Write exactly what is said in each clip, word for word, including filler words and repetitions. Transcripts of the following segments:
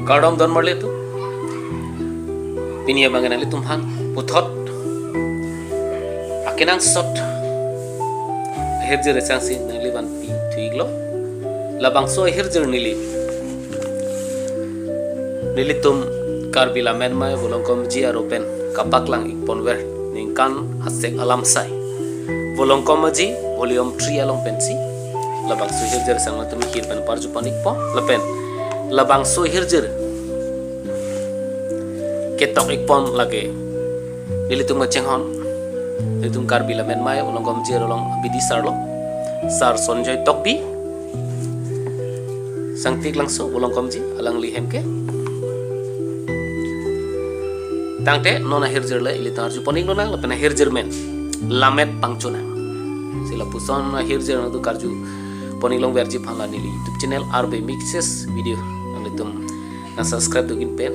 Kardom don marli atum. Pini abang nanglitum aphan puthot akenangsot ahirjir asangsi nangli vanpi thu-iklo. Labangso ahirjir neli, nelitum Karbi Lammet Mei Volongkom Ji aro pen kapaklang ikponver ningkan asek alam asai Volongkom Aji volume three along pensi labangso ahirjir asang nangtum hir pen parju pon-ikpo lapen labangso ahirjir ketok-ikpon lake nelitum kachinghon, nelitum Karbi Lammet Mei Volongkom Ji aro along abidi sar lo, Sar Sonjoy Tokbi, Sangti Klangso Volongkom Ji, alangli hem ke. Tangte non ahirjir le ilitum arju pon-iklo nang lapen ahirjir amen Lammet Pangchonang. Si lapuson ahirjir nangtum karju pon-ik longverji aphan la neli YouTube channel R B Mixes Video nanglitum nang subscribe dun pen,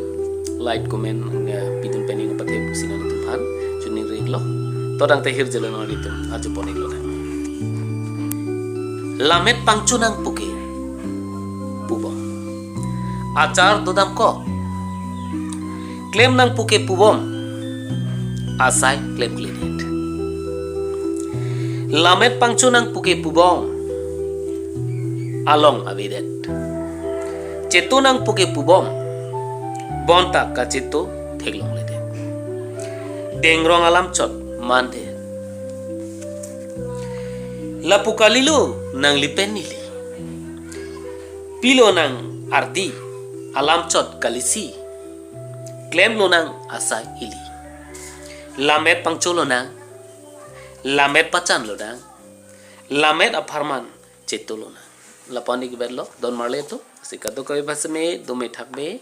like, comment, nang pidun pen ning pathe pusi nanglitum aphan choningri-iklo. To tangte ahirjir le non ilitum arju pon-iklo nang. Lammet Pangchonang puke pubom. Achar dodamkok. Klem nang puke pubom. Asai klemkledet. Lammet Pangchonang puke pubom. Along avedet. Chetonang puke pubom. Bonta kacheto theklongledet. Dengrong alam chot mandet. Lapu kalilo nangli pen neli. Pilo nang ardi alam chot kalisi. Klemlo nang asai ili. Lammet pangcholo nang. Lammet pachanlo nang. Lammet apharman chetolo nang. Lapu-an ik vetlo don marli atum. Si kadokave bhaseme dome thakbe.